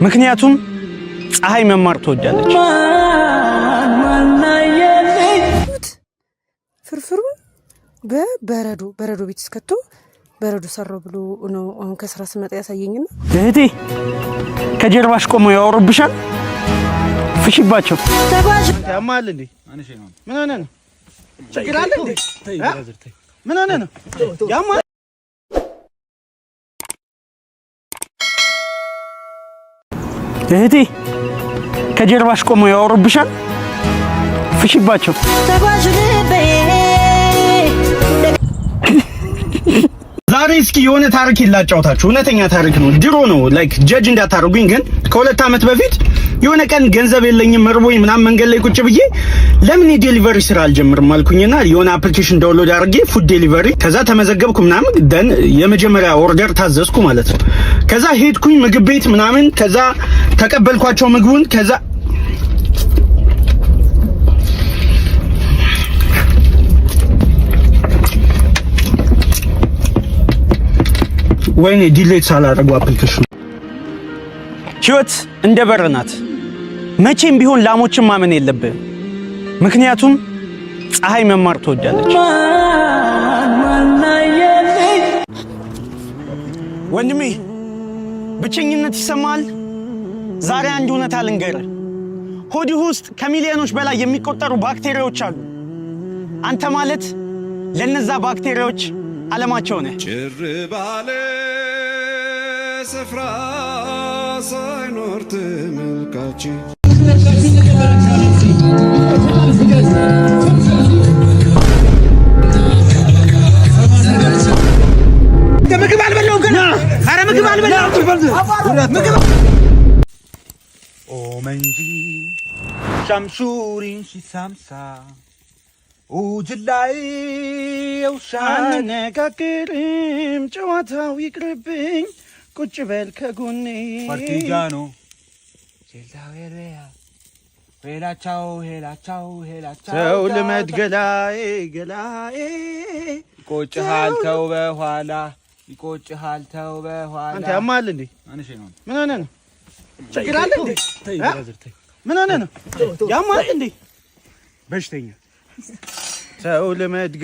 ምክንያቱም ፀሐይ መማር ትወዳለች። ፍርፍሩን በበረዶ በረዶ ቤት ውስጥ ከቶ በረዶ ሰራው ብሎ ነው አሁን ከስራ ስመጣ ያሳየኝና። እህቴ፣ ከጀርባሽ ቆመው ያወሩብሻል። ፍሽባቸው። ያማል እንዴ? ምን ሆነህ ነው? ችግር አለ እንዴ? ምን ሆነህ ነው? ያማል። እህቴ፣ ከጀርባሽ ቆመው ያወሩብሻል። ፍሽባቸው። ዛሬ እስኪ የሆነ ታሪክ ላጫውታችሁ። እውነተኛ ታሪክ ነው። ድሮ ነው፣ like judge እንዳታደርጉኝ፣ ግን ከ2 ዓመት በፊት የሆነ ቀን ገንዘብ የለኝም፣ እርቦኝ ምናምን መንገድ ላይ ቁጭ ብዬ ለምን የ delivery ስራ አልጀምርም አልኩኝና የሆነ application download አድርጌ food delivery፣ ከዛ ተመዘገብኩ ምናምን፣ then የመጀመሪያ order ታዘዝኩ ማለት ነው። ከዛ ሄድኩኝ ምግብ ቤት ምናምን፣ ከዛ ተቀበልኳቸው ምግቡን። ከዛ ወይኔ delete ሳላደርገው application። ህይወት እንደ በር ናት። መቼም ቢሆን ላሞችን ማመን የለብህም። ምክንያቱም ፀሐይ መማር ትወዳለች። ወንድሜ፣ ብቸኝነት ይሰማሃል? ዛሬ አንድ እውነታ ልንገርህ። ሆድህ ውስጥ ከሚሊዮኖች በላይ የሚቆጠሩ ባክቴሪያዎች አሉ። አንተ ማለት ለነዛ ባክቴሪያዎች ዓለማቸው ነህ። ጭር ባለ ስፍራ ሳይኖር ተመልካች። ምግብ አልበላሁም ገና። ኧረ ምግብ አልበላሁም። ምግብ ኦመንጂ ሻምሹሪን ሺሳምሳ ውጅላይ አንነጋገርም፣ ጨዋታው ይቅርብኝ፣ ቁጭ በል ከጎኔ። ፓርቲጃኖ ሄላቻው ሄላቻው ሄላቻው። ሰው ልመድ ገላዬ ገላዬ። ይቆጭሃል ተው በኋላ፣ ይቆጭሃል ተው በኋላ። አንተ ያማል እንዴ? ምን ሆነህ ነው? ችግር አለ እንዴ? ምን ሆነህ ነው? ያማል እንዴ? በሽተኛ ሰው ልመድ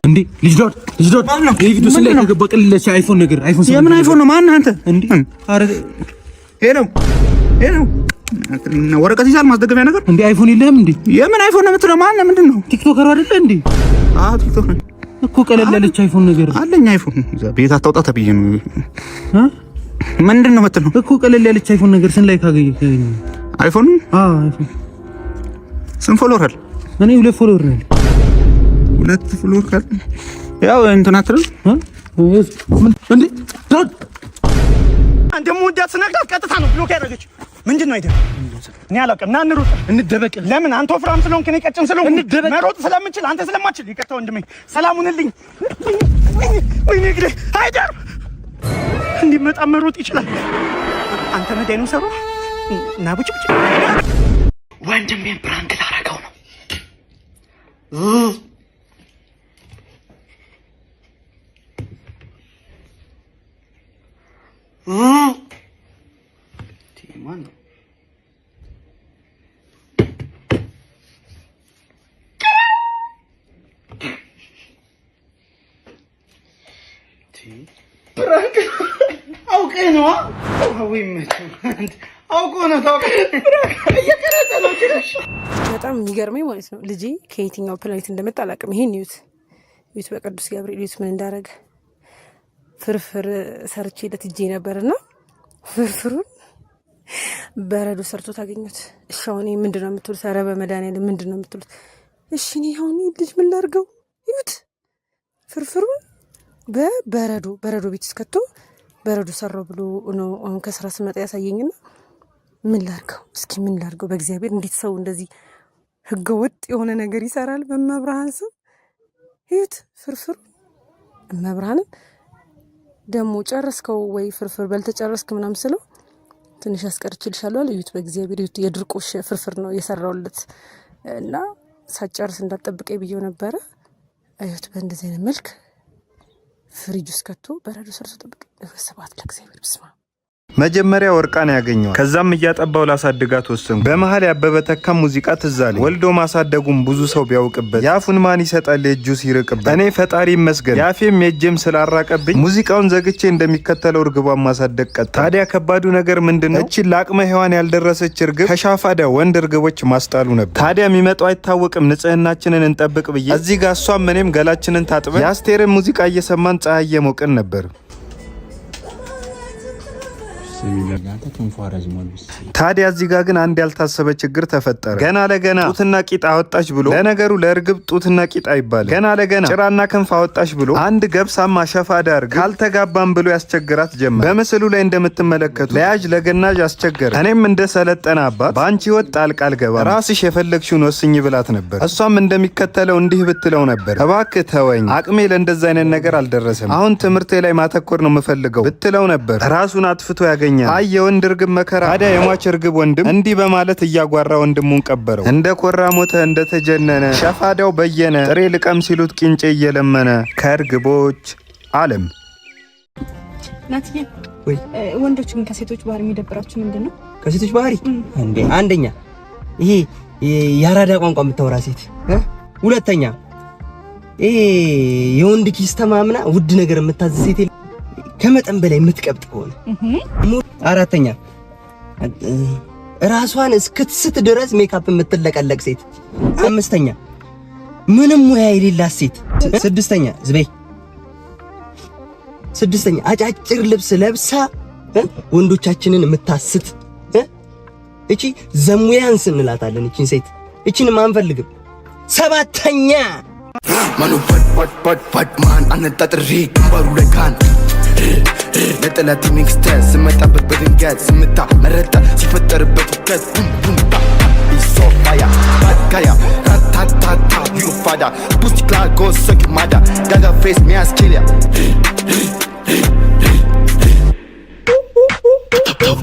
እንዴ ልጅ ዶር፣ ልጅ ዶር፣ ይሄ ቪዲዮ ስለ ከገባ ቅልል አይፎን ነገር አይፎን። የምን አይፎን ነው? ማነህ አንተ? እንዴ አረ Hello hello፣ ወረቀት ይዛል ማስደገፊያ ነገር። እንዴ አይፎን የለህም እንዴ? የምን አይፎን ነው የምትለው? ማነህ? ምንድን ነው? TikToker ኡ አይደለ እንዴ? አዎ፣ ቲክቶክ ነው። እኮ ቀለል ያለች አይፎን ነገር። አለኝ አይፎን፣ ቤት አታውጣ ተብዬ ነው። ምንድን ነው የምትለው? እኮ ቀለል ያለች አይፎን ነገር ስንት ላይ ካገኘ? አይፎን? አዎ፣ አይፎን። ስንት follower አለ? እኔ ሁለት follower ነው። ሁለት follower ካለ ያው እንትን አትልም እንዴ? እንደምወዳት ስነግራት ቀጥታ ነው block ያደረገች። ምንድን ነው አይደል? እኔ አላውቅም። ና እንሩጥ፣ እንደበቅ። ለምን? አንተ ወፍራም ስለሆንክ እኔ ቀጭን ስለሆንኩ እንደበቅ። መሮጥ ስለምችል አንተ ስለማችል። ይቅርታ ወንድሜ፣ ሰላሙንልኝ። ወይኔ እግሬ አይደር እንዲመጣ መሮጥ ይችላል። አንተ ነህ ዳይኖሰሩ። ና ቡጭ ቡጭ። ወንድሜን prank ላረገው ነው። ማን ነው? Prank አውቄ ነው። አውቆ ነው፣ እየቀረጸ ነው። በጣም የሚገርመኝ ማለት ነው ልጄ ከየትኛው ፕላኔት እንደመጣ አላውቅም። ይሄን እዩት፣ እዩት፣ በቅዱስ ገብርኤል እዩት ምን እንዳደረገ። ፍርፍር ሰርቼለት እጄ ነበርና ፍርፍሩን በረዶ ሰርቶ ታገኙት። እሺ አሁን ምንድን ነው የምትሉት? ኧረ በመድኃኒዓለም ምንድን ነው የምትሉት? እሺ እኔ አሁን ልጅ ምን ላድርገው? እዩት፣ ፍርፍሩን በበረዶ በረዶ ቤት ውስጥ ከቶ በረዶ ሰራው ብሎ ነው አሁን ከስራ ስመጣ ያሳየኝና ምን ላድርገው? እስኪ ምን ላድርገው? በእግዚአብሔር እንዴት ሰው እንደዚህ ህገወጥ የሆነ ነገር ይሰራል? በእመብርሃን ስም እዩት ፍርፍሩ። እመብርሃንን ደግሞ ጨረስከው ወይ፣ ፍርፍር በልተህ ጨረስክ ምናምን ስለው ትንሽ አስቀርችልሻለሁ አለ። እዩት በእግዚአብሔር እዩት። የድርቆሽ ፍርፍር ነው የሰራውለት እና ሳጨርስ እንዳትጠብቀኝ ብዬው ነበረ። እዩት፣ በእንደዚህ አይነት መልክ ፍሪጅ ውስጥ ከቶ በረዶ ሰርቶ ጠብቅ። ስብሐት ለእግዚአብሔር። ብስማ። መጀመሪያ ወርቃን ያገኘዋል። ከዛም እያጠባው ላሳድጋት ወሰንኩ። በመሃል ያበበ ተካም ሙዚቃ ትዝ አለኝ። ወልዶ ማሳደጉም ብዙ ሰው ቢያውቅበት የአፉን ማን ይሰጣል የእጁ ሲርቅበት። እኔ ፈጣሪ ይመስገን የአፌም የእጄም ስላራቀብኝ ሙዚቃውን ዘግቼ እንደሚከተለው እርግቧን ማሳደግ ቀጠልኩ። ታዲያ ከባዱ ነገር ምንድን ነው? እቺን ለአቅመ ሔዋን ያልደረሰች እርግብ ከሻፋዳ ወንድ እርግቦች ማስጣሉ ነበር። ታዲያ የሚመጣው አይታወቅም። ንጽህናችንን እንጠብቅ ብዬ እዚህ ጋር እሷም እኔም ገላችንን ታጥበን የአስቴርን ሙዚቃ እየሰማን ፀሐይ እየሞቅን ነበር። ታዲያ እዚህ ጋር ግን አንድ ያልታሰበ ችግር ተፈጠረ። ገና ለገና ጡትና ቂጥ አወጣች ብሎ፣ ለነገሩ ለእርግብ ጡትና ቂጥ አይባልም። ገና ለገና ጭራና ክንፍ አወጣች ብሎ አንድ ገብሳማ ሸፋዳ እርግብ ካልተጋባም ብሎ ያስቸግራት ጀመር። በምስሉ ላይ እንደምትመለከቱ ለያዥ ለገናዥ አስቸገረ። እኔም እንደ ሰለጠነ አባት በአንቺ ህይወት ጣልቃ አልገባም፣ ራስሽ የፈለግሽውን ወስኝ ብላት ነበር። እሷም እንደሚከተለው እንዲህ ብትለው ነበር፣ እባክህ ተወኝ፣ አቅሜ ለእንደዛ አይነት ነገር አልደረሰም፣ አሁን ትምህርቴ ላይ ማተኮር ነው የምፈልገው ብትለው ነበር። ራሱን አጥፍቶ ያገኛል። አይ የወንድ እርግብ መከራ። ታዲያ የሟች እርግብ ወንድም እንዲህ በማለት እያጓራ ወንድሙን ቀበረው። እንደ ኮራ ሞተ እንደተጀነነ ሸፋዳው በየነ ጥሬ ልቀም ሲሉት ቂንጬ እየለመነ ከእርግቦች ዓለም። ናትዬ፣ ወንዶች ግን ከሴቶች ባህሪ የሚደብራችሁ ምንድን ነው? ከሴቶች ባህሪ እንዴ? አንደኛ ይሄ የአራዳ ቋንቋ የምታወራ ሴት፣ ሁለተኛ ይሄ የወንድ ኪስ ተማምና ውድ ነገር የምታዝ ሴት፣ ከመጠን በላይ የምትቀብጥ ከሆነ፣ አራተኛ ራሷን እስክትስት ድረስ ሜካፕ የምትለቀለቅ ሴት፣ አምስተኛ ምንም ሙያ የሌላት ሴት፣ ስድስተኛ ዝቤ ስድስተኛ አጫጭር ልብስ ለብሳ ወንዶቻችንን የምታስት፣ እቺ ዘሙያንስ እንላታለን። እቺን ሴት እቺንም አንፈልግም። ሰባተኛ ማኑ ባት ባት ባት ማን አነጣጥሬ ግንባሩ ላይ ካን ለጠላት ሚክስተ ስመጣበት በድንገት ስምታ መረጣ ሲፈጠርበት ውከት ቡም ቡም ባ ሶፋያ ባትጋያ ራታታታ ዩፋዳ ቡስቲ ክላጎ ሰኪማዳ ጋጋ ፌስ ሚያስኪልያ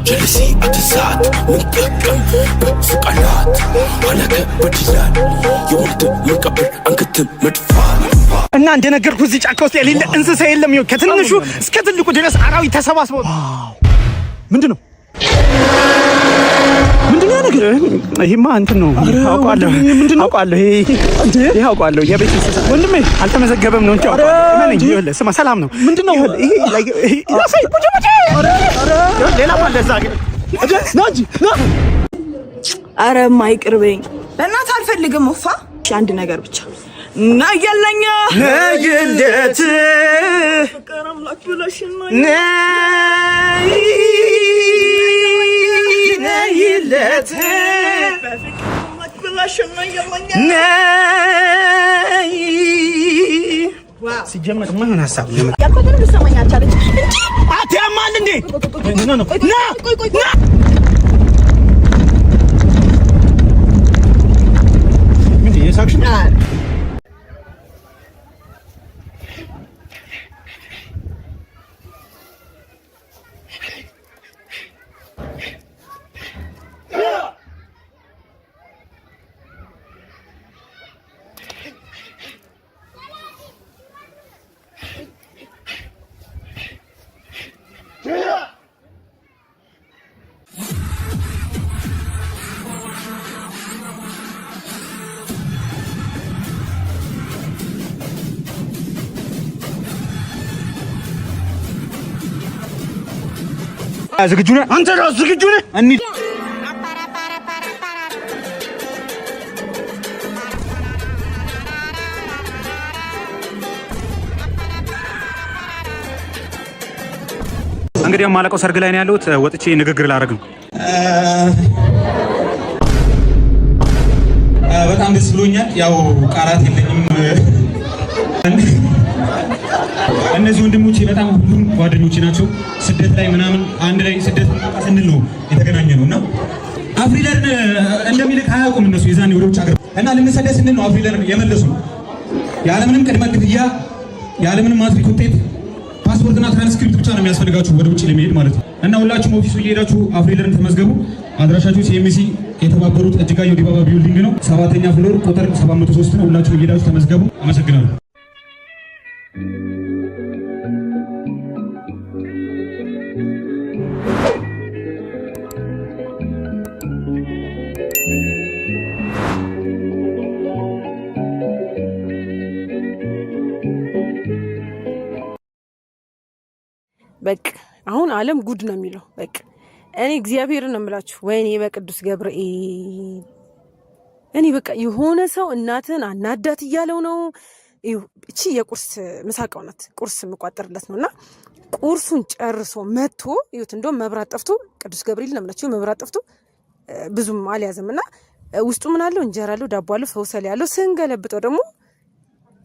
ጀለሲ አትሳት ምንጠቀም በስቃላት ኋላከ በድላል የወልድ መቀበር አንገትን መድፋት። እና እንደነገርኩ እዚህ ጫካ ውስጥ የሌለ እንስሳ የለም። ይኸው ከትንሹ እስከ ትልቁ ድረስ አራዊት ተሰባስበው። ምንድን ነው? ምንድን ነው ያ ነገር? ይሄማ እንትን ነው፣ አውቀዋለሁ። ምንድን ነው? አውቀዋለሁ። ይሄ አውቀዋለሁ። የቤት እንስሳ ወንድሜ አልተመዘገበም ነው እንጂ አውቀዋለሁ። እመነኝ። ይኸውልህ ስማ፣ ሰላም ነው። ምንድን ነው ይሄ? ይሄ ያሳይ ቡጭ ቡጭ። ሌላም አለ እዛ ጋር። ና እንጂ ና። አረ ማይቅርበኝ በእናትህ አልፈልግም። ወፋ አንድ ነገር ብቻ ነየለኛ ነይለት ፍቅር አምላክ ብለሽ ነይ ነይለት በፍቅር አምላክ ብለሽ ነየለኛ። ነይ። ሲጀመር ምን ሀሳብ ነው? ያልኩት ምንም ልትሰማኝ አልቻለች እንጂ። አትያማል እንዴ? No, no, ና ና። ምንድን የሳቅሽ ነው? ዝግጁ ነህ? አንተ ራስህ ዝግጁ ነህ? እንሂድ። እንግዲህ የማለቀው ሰርግ ላይ ነው ያለሁት። ወጥቼ ንግግር ላደርግ ነው። በጣም ደስ ብሎኛል። ያው ቃላት የለኝም። እነዚህ ወንድሞቼ በጣም ሁሉም ጓደኞቼ ናቸው። ስደት ላይ ምናምን አንድ ላይ ስደት ስንል ነው የተገናኘ ነው እና Afrilearn እንደሚልክ አያውቁም እነሱ የዛኔ ወደ ውጭ ሀገር እና ልንሰደድ ስንል ነው Afrilearn የመለሱ። ያለምንም ቅድመ ክፍያ፣ ያለምንም ማትሪክ ውጤት፣ ፓስፖርትና ትራንስክሪፕት ብቻ ነው የሚያስፈልጋችሁ ወደ ውጭ ለመሄድ ማለት ነው። እና ሁላችሁም office ኡ እየሄዳችሁ Afrilearn ተመዝገቡ። አድራሻችሁ ሲኤምሲ የተባበሩት እጅጋየሁ ዲባባ building ነው፣ ሰባተኛ floor ቁጥር 703 ነው። ሁላችሁም እየሄዳችሁ ተመዝገቡ። አመሰግናለሁ። ዓለም ጉድ ነው የሚለው። በቃ እኔ እግዚአብሔርን ነው የምላችሁ። ወይኔ በቅዱስ ገብርኤል፣ እኔ በቃ የሆነ ሰው እናትን አናዳት እያለው ነው። እቺ የቁርስ ምሳቃው ናት። ቁርስ የምቋጠርለት ነው እና ቁርሱን ጨርሶ መጥቶ ይኸውት፣ እንደውም መብራት ጠፍቶ፣ ቅዱስ ገብርኤል ነው የምላችሁ፣ መብራት ጠፍቶ ብዙም አልያዘም እና ውስጡ ምን አለው? እንጀራ አለው፣ ዳቦ አለው፣ ፈውሰል ያለው፣ ስንገለብጠው ደግሞ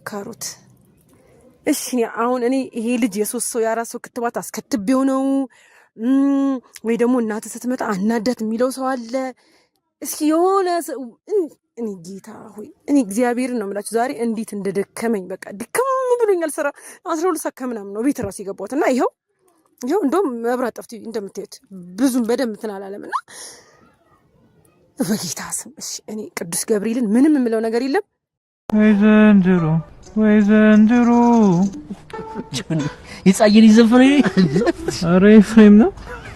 ካሮት። እሺ አሁን እኔ ይሄ ልጅ የሶስት ሰው የአራት ሰው ክትባት አስከትቤው ነው ወይ ደግሞ እናት ስትመጣ አናዳት የሚለው ሰው አለ። እስኪ የሆነ እኔ ጌታ ሆይ፣ እኔ እግዚአብሔርን ነው የምላችሁ ዛሬ እንዴት እንደደከመኝ፣ በቃ ድክም ብሎኛል። ስራ 12 ሰዓት ከምናምን ነው ቤት ራሱ የገባሁት እና ይኸው ይኸው እንደውም መብራት ጠፍቶ እንደምታዩት ብዙም በደንብ እንትን አላለም እና በጌታ ስም እሺ፣ እኔ ቅዱስ ገብርኤልን ምንም የምለው ነገር የለም። ወይ ዘንድሮ፣ ወይ ዘንድሮ! የጻየን ይዘፈን። ኧረ ኤፍሬም ነው።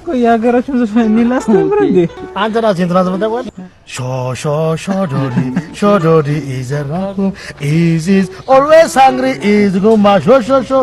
ቆይ የሀገራችን ዘፈን እኔ ላስተምር እንዴ? አንተ ራስህ እንትና ዘፈን ታውቀዋለህ? ሾ ሾ ሾ ዶዲ ሾ ዶዲ is a raccoon, is always hungry, is ጉማ ሾ ሾ ሾ።